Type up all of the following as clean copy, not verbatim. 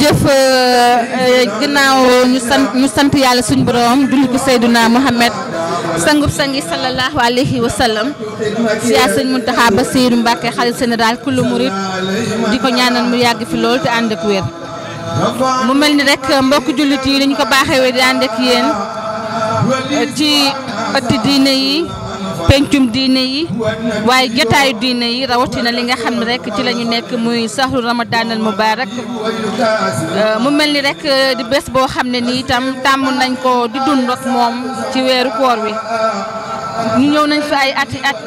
jërëjëf ginnaaw ñu sant yàlla suñu borom julli ko Seydina Mohamed sangub sangi sallallahu alayhi wa sallam siyaa sëñ Muntaxa Basiiru Mbàkke xalifa général kullu murid di ko ñaanal mu yàgg fi lool te ànd ak wér. mu mel ni rek mbokk jullit yi dañu ko baaxewee di ànd ak yéen ci ëtti diine yi pencum diine yi waaye jotaayu diine yi rawatina li nga xam ne rek ci la ñu nekk muy sahru ramadan al mubarak mu mel ni rek di bés boo xam ne nii itam tàmm nañ ko di dund ak moom ci weeru koor wi ñu ñëw nañ fi ay ati at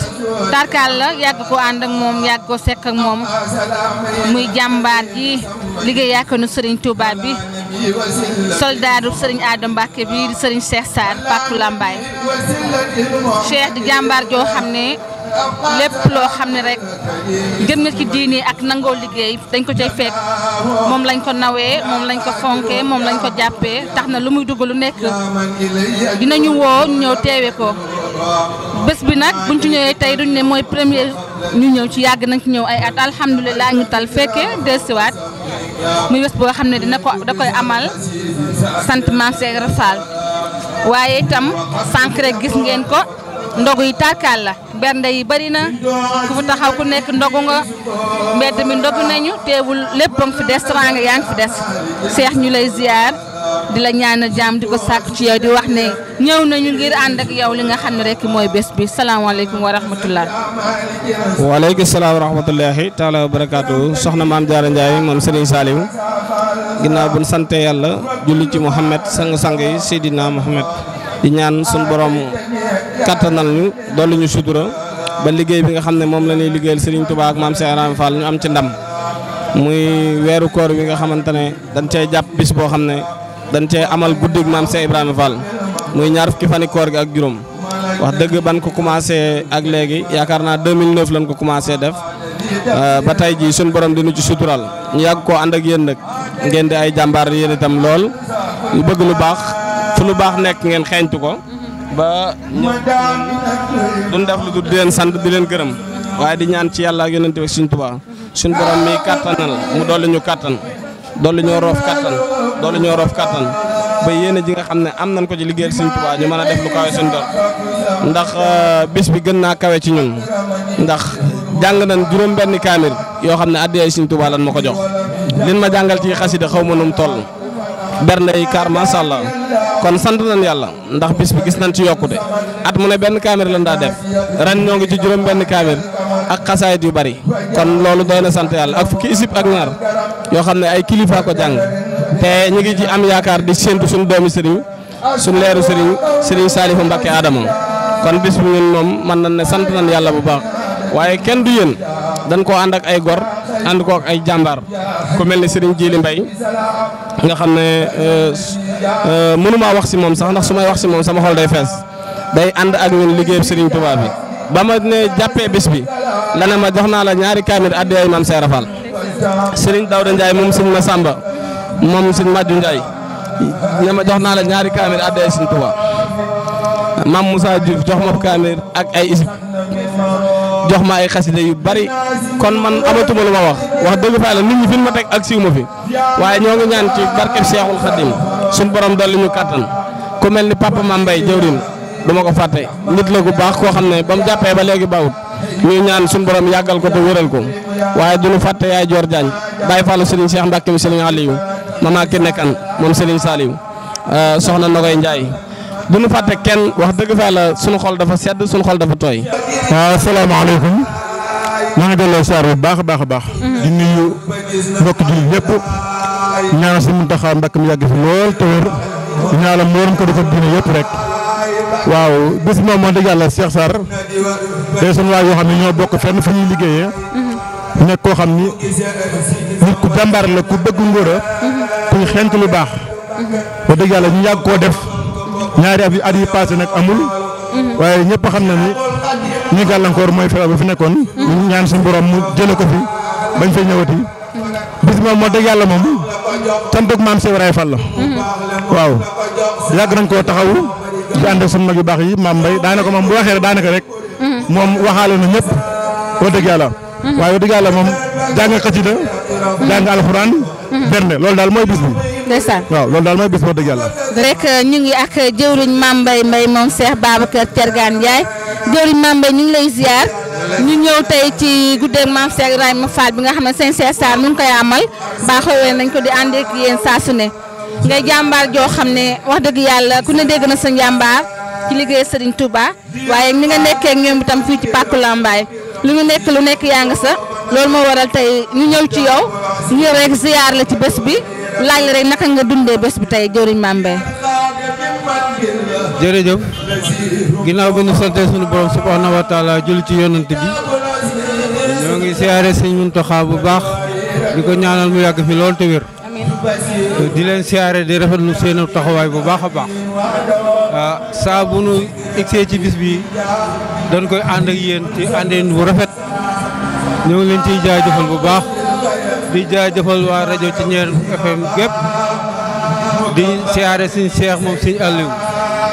tarkaal la yàgg ko ànd ak moom yàgg ko sekk ak moom muy jàmbaar ji liggéey yaakaar nu Serigne Touba bi soldaaru Serigne Adam Mbacke bi di Serigne Cheikh Sarr Paku Lambaay Cheikh di jàmbaar joo xam ne lépp loo xam ne rek gëm nga ci diine ak nangoo liggéey dañ ko cay fekk moom lañ ko nawee moom lañ ko fonkee moom lañ ko jàppee tax na lu muy dugg lu nekk dinañu woo ñu ñëw teewe ko bés bi nag buñ ci ñëwee tey duñ ne mooy premier ñu ñëw ci yàgg nañ ci ñëw ay at alhamdulilah ñu tal fekkee dellusiwaat muy bés boo xam ne da koy amal sant Maam Cheikh Ibra Fall waaye itam sànq rek gis ngeen ko ndogu yi tarkaal la bernde yi bari na ku fa taxaw ku nekk ndogu nga mbedd mi ndogu nañu teewul lépp a ngi fi des teraanga yaa ngi fi des Cheikh ñu lay ziar di la ñaanal jàmm di ko sàkk ci yow di wax ne ñëw nañu ngir ànd ak yow li nga xam ne rek mooy bés bi salaamaaleykum wa rahmatullah. waaleykum salaam wa rahmatullahi taala wa barakaatu soxna maam Diarra Ndiaye moom Serigne Saliou ginnaaw bu ñu sante yàlla julli ci Mouhamed sang-sang yi Seydina Mouhamed di ñaan suñu borom kattanal ñu dolli ñu sutura ba liggéey bi nga xam ne moom la ñuy liggéeyal Serigne Touba ak maam Cheikh Ibra Fall ñu am ci ndam muy weeru koor bi nga xamante ne dañ cee jàpp bis boo xam ne dañ cee amal guddig maam Cheikh Ibrahima Fall muy ñaar fukki fani koor gi ak juróom wax dëgg ban ko commencé ak léegi yaakaar naa 2009 lañ ko commencé def ba tey jii suñu borom dinu ci sutural ñu yàgg koo ànd ak yéen nag ngeen di ay jàmbaar yéen itam lool yu bëgg lu baax fu lu baax nekk ngeen xeeñtu ko ba ñëw duñ def lu dul di leen sant di leen gërëm waaye di ñaan ci yàlla ak yonent bi suñ Tuubaa suñ borom mi kattanal mu dolli ñu kattan dolli ñoo roof kattan dolli ñoo roof kattan ba yéene ji nga xam ne am nañ ko ci liggéeyal suñ Tuubaa ñu mën a def lu kawe suñ dor ndax bis bi gën naa kawe ci ñun ndax jàng nañ juróom benn kaamir yoo xam ne addiyay suñ Tuubaa lan ma ko jox lin ma jàngal ci xasida xaw ma num toll bernde yi kaar masha Allah kon sant nañ yàlla ndax bis bi gis nañ ci yokkute at mu ne benn kaamir lañ daa def ren ñoo ngi ci juróom benn kaamir ak xasaayit yu bari kon loolu doy na sant yàlla ak fukki isib ak ñaar yoo xam ne ay kilifa ko jàng te ñu ngi ci am yaakaar di séntu suñu doomi sëriñ suñu leeru sëriñ Saalifu Mbàkke Adama kon bis bi ñun moom mën nañ ne sant nañ yàlla bu baax waaye kenn du yéen dañ koo ànd ak ay gor ànd ko ak ay jàmbaar ku mel ni sëriñ Jili Mbay nga xam ne mënumaa wax si moom sax ndax su may wax si moom sama xol day fees day ànd ak ñun liggéeyam sëriñ Tuubaa bi ba ma ne jàppee bis bi la ne ma jox naa la ñaari kaamir addiyay maam Cheikh Ibra Fall sëriñ Dawda Ndiaye moom sëriñ Masamba moom sëriñ Madiou Ndiaye ne ma jox naa la ñaari kaamir addiyay sëriñ Tuubaa maam Moussa Diouf jox ma kaamir ak ay isib jox ma ay xasida yu bari kon man amatuma lu ma wax dëgg fa la nit ñi fi ma teg ak siiw ma fi waaye ñoo ngi ñaan ci barkeb Cheikhul Khadim suñu borom dolli ñu kattan ku mel ni papa Mame Mbaye jëwrin du ma ko fàtte nit la gu baax koo xam ne ba mu jàppee ba léegi bawut ñuy ñaan suñu borom yàggal ko te wéral ko waaye duñu fàtte yaay Dior Diagne Baye Fallou Serigne Cheikh Mbacke mi Serigne Aliou mama ki nekkan moom Serigne Saliou soxna Nogoy Ndiaye duñu fàtte kenn wax dëgg fa la suñu xol dafa sedd suñu xol dafa tooy. waaw asalaamaaleykum maa ngi delloo siyaar bu baax a baax a baax. di nuyu mbokk jullit yëpp ñaanal si Muntaxa Mbàkke mi yàgg fi lool te wér di ñaanal mboolem ko dafa diine yëpp rek. waaw bis moom wax dëgg yàlla Cheikh Sarr day sunu waay yoo xam ne ñoo bokk fenn fu ñuy liggéeyee. nekk koo xam ni nit ku jàmbaar la ku bëgg ngóor a kuy xeeñtu lu baax. wax dëgg yàlla ñu yàgg koo def ñaari at yi passé nag amul. waaye ñëpp xam na ni ñi gàllankoor mooy feebar ba fi nekkoon. ñu ñaan suñu borom mu jëlee ko fi bañ fay ñëwati. bis moom moo dëgg yàlla moom cantuk maam Cheikh Ibra Fall la. waaw yàgg nañ koo taxawu di ànd ak sunu mag yu baax yi maam Mbaye daanaka moom bu waxee rek daanaka rek. moom waxaale na ñëpp wax dëgg yàlla. waaye wax dëgg yàlla moom jàng xasida jàng alxuraan berne loolu daal mooy bis bi. ndeysaan waaw loolu daal mooy bis wax dëgg yàlla. rek ñu ngi ak jëwriñ Mame Mbaye moom Cheikh Babacar Thiergane Ndiaye jëwriñ Mame Mbaye ñu ngi lay ziar ñu ñëw tey ci guddeeg Mame Cheikh Ibrahima Fall bi nga xam ne sëñ Cheikh Sarr mu ngi koy amal baaxoo nañ ko di ànd ak yéen saa su ne ngay jàmbaar joo xam ne wax dëgg yàlla ku ne dégg na sa njàmbaar ci liggéey Serigne Touba waaye ni nga nekkee ak ñoom itam fii ci Pàkku Lambaye lu ñu nekk lu nekk yaa nga sa loolu moo waral tey ñu ñëw ci yow ñëw rek ziar la ci bés bi laaj la rek naka nga dundee bés bi tey jëwriñ Mame Mbaye. jërëjëf ginnaaw bi ñu sante suñu borom subhanahu wa taala jul ci yonent bi ñoo ngi siyaare sëñ Muntaxa bu baax di ko ñaanal mu yàgg fi lool te wér di leen siyaare di rafetlu seen taxawaay bu baax a baax saa bu nu egsee ci bis bi dañ koy ànd ak yéen ci àndeen bu rafet ñoo ngi leen ciy jaajëfal bu baax di jaajëfal waa rajo ci Ñeer FM gépp di siyaare suñ Cheikh moom suñ Aliou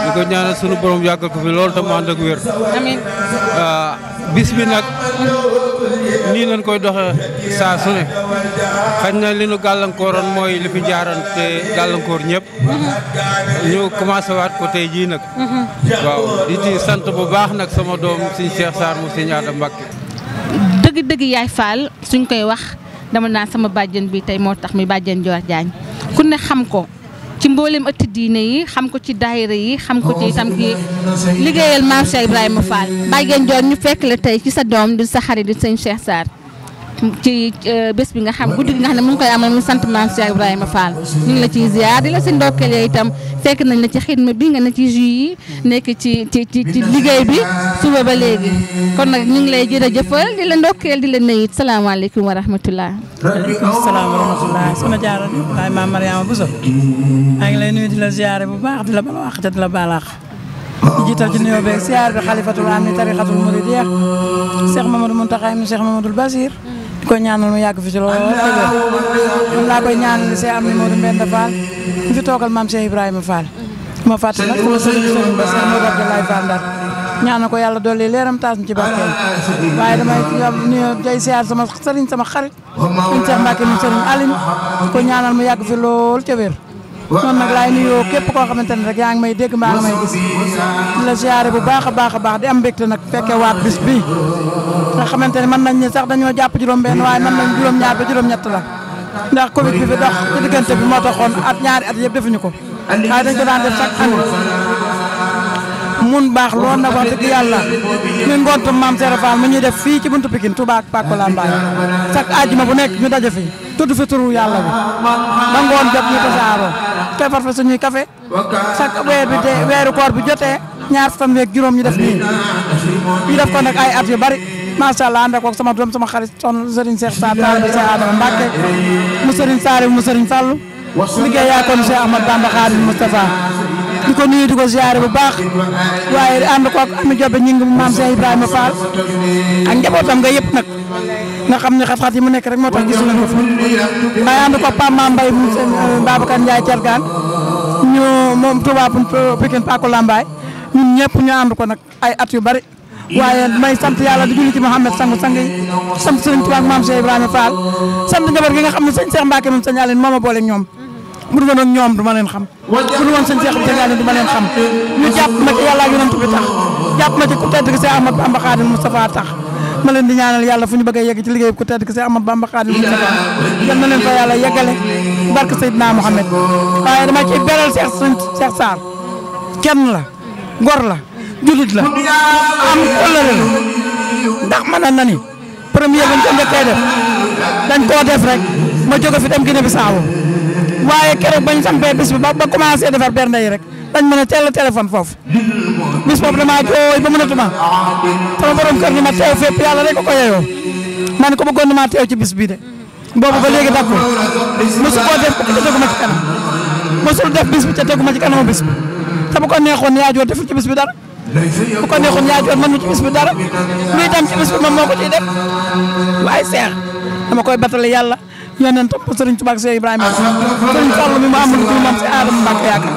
di ko ñaanal sunu borom yàggal ko fi loolu te mu ànd ak wér. amiin bis bi nag nii lañ koy doxee saa su ne xañ na li nu gàllankooroon mooy li fi jaaroon te gàllankoor ñëpp ñu commencé waat ko tey jii nag. waaw di ci sant bu baax nag sama doom suñ Cheikh Sarr mu suñ Adam Mbacké. dëgg-dëgg yaay Fall suñ koy wax dama naan sama bàjjen bi tey moo tax mi bàjjen Joor Jaañ ku ne xam ko ci mboolem ëtt diine yi xam ko ci daayira yi xam ko ci itam ki liggéeyal Mame Cheikh Ibrahima Fall bàjjen Joor ñu fekk la tey ci sa doom di sa xarit di sëñ Cheikh Sarr ci bés bi nga xam guddi gi nga xam ne mu ngi koy amal mu sant Mame Cheikh Ibrahima Fall ñu ngi la ciy ziar di la si ndokkelee itam fekk nañ la ci xidma bi nga ne ci jus yi nekk ci liggéey bi suba ba léegi kon nag ñu ngi lay jërëjëfal di la ndokkeel di la nuyu salaamaaleykum wa rahmatulah. waaleykum salaam wa rahmatulah soxna Diarra waaye maam Mariama Bousso maa ngi lay nuyu di la ziare bu baax di la bala wax te di la baalaax di jiital ci nuyoo beeg ziar bi xalifatul am ni tarixatul muridiyya Cheikh Mamadou Mountakha mi Cheikh Mamadou Bassir di ko ñaanal mu yàgg fi ci loolu noonu laa koy ñaanal Cheikh am ni Modou Mbenda Fall ñu fi toogal Mame Cheikh Ibrahima Fall ma fàtte nag sama sëriñ ba Cheikh Modou Abdoulaye Fall Ndar ñaanal ko yàlla dolli leeram taas ci barkeem waaye damay nuyoo day ziar sama sëriñ sama xarit sëriñ Cheikh Mbacké mi sëriñ Aline di ko ñaanal mu yàgg fi lool ca wér noonu nag laay nuyoo képp koo xamante ne rek yaa ngi may dégg mbaa nga may gis di la ziare bu baax a baax a baax di am mbégte nag fekke waat bis bi nga xamante ne mën nañ ne sax dañoo jàpp juróom-benn waaye mën nañ juróom-ñaar ba juróom-ñett la ndax Covid bi fi dox ci diggante bi moo taxoon at ñaari at yëpp defuñu ko waaye dañ ko daan def chaque année mun baax lool nag wax dëgg yàlla ñun ngontu Mame Cheikh Fall mu ñuy def fii ci buntu Pikine Touba ak Pàkku Lambaye chaque àjjuma bu nekk ñu daje fi tudd fi turu yàlla bi ba ngoon jot ñu tasaaroo defar fa suñuy café chaque weer bi weeru koor bi jotee ñaar fan week juróom ñu def nii ñu def ko nag ay at yu bari macha allah ànd ak sama doom sama xarit soxna Serigne Cheikh Sarr taal bi Cheikh Adama Mbacké mu Serigne Saliou mu Serigne Fallou liggéey yaa kon Cheikh Ahmad Bamba Khadim Moustapha di ko nuyu di ko ziare bu baax waaye ànd ko ak Ami Jobe ñi ngi Mame Cheikh Ibrahima Fall ak njabootam nga yëpp nag nga xam ne xat-xat yi mu nekk rek moo tax gis nañ ko fi waaye ànd ko Pape Mame Mbaye mu Babacar Ndiaye Thiergane ñu moom Touba Pikine Pàkku Lambaye ñun ñëpp ñu ànd ko nag ay at yu bari waaye may sant yàlla di julli ci Mouhamed sang yi sant Serigne Touba ak Mame Cheikh Ibrahima Fall sant njaboot gi nga xam ne sëñ Cheikh Mbacké moom sëñ Aline moo ma boole ñoom bu dul woon ak ñoom du ma leen xam bu dul woon sëñ Cheikh Aline du ma leen xam ñu jàpp ma ci yàlla ak yonent bi tax jàpp ma ci ku tedd gi Cheikh Ahmad Bamba Khadim Moustapha tax ma leen di ñaanal yàlla fu ñu bëgg a yegg ci liggéey ku tedd gi Cheikh Ahmad Bamba Khadim Moustapha yal na leen fa yàlla yeggale barke Seydina Mohamed waaye dama ci beral Cheikh Sarr kenn la gor la julit la am kóllëre la ndax mën na ni premier bañ ko njëkkee def dañ koo def rek ma jóge fi dem Guinée Bissau waaye keroog bañ sampee bis bi ba commencé defar bernde yi rek dañ mën a teel téléphone foofu bis boobu damaa jooy ba mënatuma sama borom kër ni ma teew fépp yàlla rek ko yeyoo man ko bëggoon na maa teew ci bis bii de boobu ba léegi dakku mosu koo def te teguma ci kanam mosul def bis bi te teguma ci kanamu bis bi te bu ko neexoon yaa joor deful ci bis bi dara bu ko neexoon yaa joor mënu ci bis bi dara luy dem ci bis bi moom moo ko ciy def waaye seex dama koy batale yàlla yonent Serigne Touba ak Cheikh Ibrahima Serigne Fallou mi mu amul du moom si Adama Mbacké yaakaar